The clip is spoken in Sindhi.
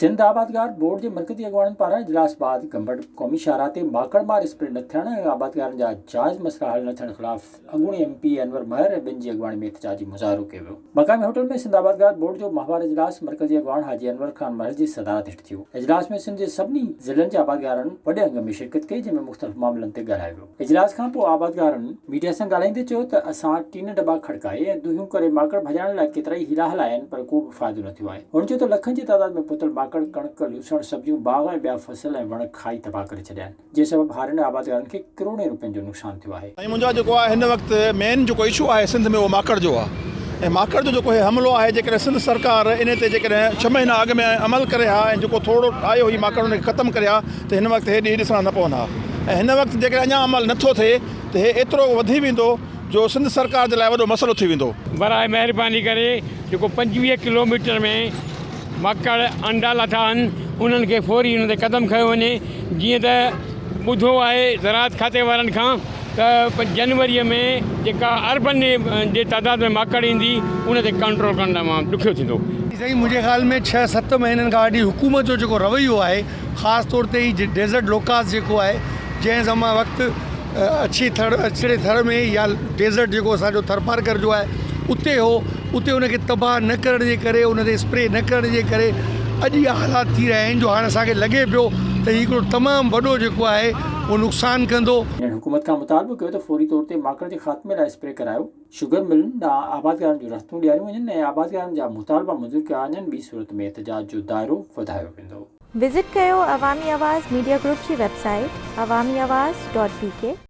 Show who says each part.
Speaker 1: سنڌ آبادگار بورڊ جي مرڪزي اڳواڻن پاران اجلاس بعد گمبٽ قومي شاهراهه تي ماڪڙ مار اسپري نه ٿيڻ ۽ آبادگارن جا جائز مسئلا حل نه ٿيڻ خلاف اڳوڻي ايم پي اي انور مهر ۽ ٻين جي اڳواڻي ۾ احتجاجي مظاهرو ڪيو ويو. مقامي هوٽل ۾ سنڌ آبادگار بورڊ جو ماهوار اجلاس مرڪزي اڳواڻ حاجي انور خان مهر جي صدارت هيٺ ٿيو. اجلاس ۾ سنڌ جي سڀني ضلعن جي آبادگارن وڏي انگ ۾ شرڪت ڪئي جنهن ۾ مختلف معاملن تي ڳالهايو ويو. اجلاس کان پوء آبادگارن ميڊيا سان ڳالهائيندي چيو ته اسان ٽين ڊٻا کڙڪائي ۽ دونهيون ڪري ماڪڙ ڀڄائڻ لاء ڪيترائي حيلا هلايا آهن پر ڪو به فائدو نه ٿيو آهي. هن چيو ته لکن جي تعداد ۾ پهتل ماڪڙ ڪڻڪ، لوسڻ، سبزيون، باغ ۽ ٻيا فصل ۽ وڻ کائي تباهه ڪري ڇڏيا آهن. جنهن سبب هارين ۽ آبادگارن کي ڪروڙين روپين جو نقصان ٿيو آهي.
Speaker 2: سائين منهنجا جيڪو آهي هن وقت مين جيڪو اشو آهي سنڌ ۾ اهو ماڪڙ جو آهي ۽ ماڪڙ جو جيڪو هي حملو آهي جيڪڏهن سنڌ سرڪار انهي تي جيڪڏهن ڇهه مهينا اڳ ۾ عمل ڪري ها ۽ جيڪو ٿورڙو آيو هي ماڪڙ ان کي ختم ڪري ها ته هن وقت هي ڏينهن ڏسڻا نه پون ها ۽ هن وقت جيڪڏهن اڃا عمل نه ٿو ٿئي ته هي ايترو وڌي ويندو جو سنڌ سرڪار جي لاء وڏو مسئلو ٿي ويندو.
Speaker 3: براء مهرباني ڪري جيڪو 25 ڪلوميٽر ۾ ماڪڙ انڊا لاٿا آهن انهن کي فوري انهن تي قدم کنيو وڃي جيئن ته ٻڌو آهي زراعت کاتي وارن کان ته جنوري ۾ جيڪا اربن جي تعداد ۾ ماڪڙ ايندي ان تي ڪنٽرول ڪرڻ تمام ڏکيو ٿيندو.
Speaker 4: سائين منهنجي خيال ۾ ڇهه ست مهينن کان وٺي حڪومت جو جيڪو رويو آهي خاص طور تي هي ڊيزرٽ لوڪاس جيڪو آهي جنهن زمان وقت اڇي ٿر اڇڙي ٿر ۾ يا ڊيزرٽ جيڪو اسان جو ٿرپارڪر جو آهي اتي هو اتي ان کي تباهه نه ڪرڻ جي ڪري ان تي اسپري نه ڪرڻ جي ڪري اڄ اها حالات ٿي رهيا آهن جو هاڻي اسان کي لڳي پيو ته هي هڪڙو تمام وڏو جيڪو آهي اهو نقصان ڪندو.
Speaker 1: هنن حڪومت کان مطالبو ڪيو ته فوري طور تي ماڪڙ جي خاتمي لاء اسپري ڪرايو، شگر ملن ڏانهن آبادگارن جون رستون ڏياريون وڃن ۽ آبادگارن جا مطالبا منظور ڪيا وڃن، ٻي صورت ۾ احتجاج جو دائرو وڌايو ويندو.
Speaker 5: وزٽ ڪيو عوامي آواز ميڊيا گروپ جي web site Awami Awaz dot B K.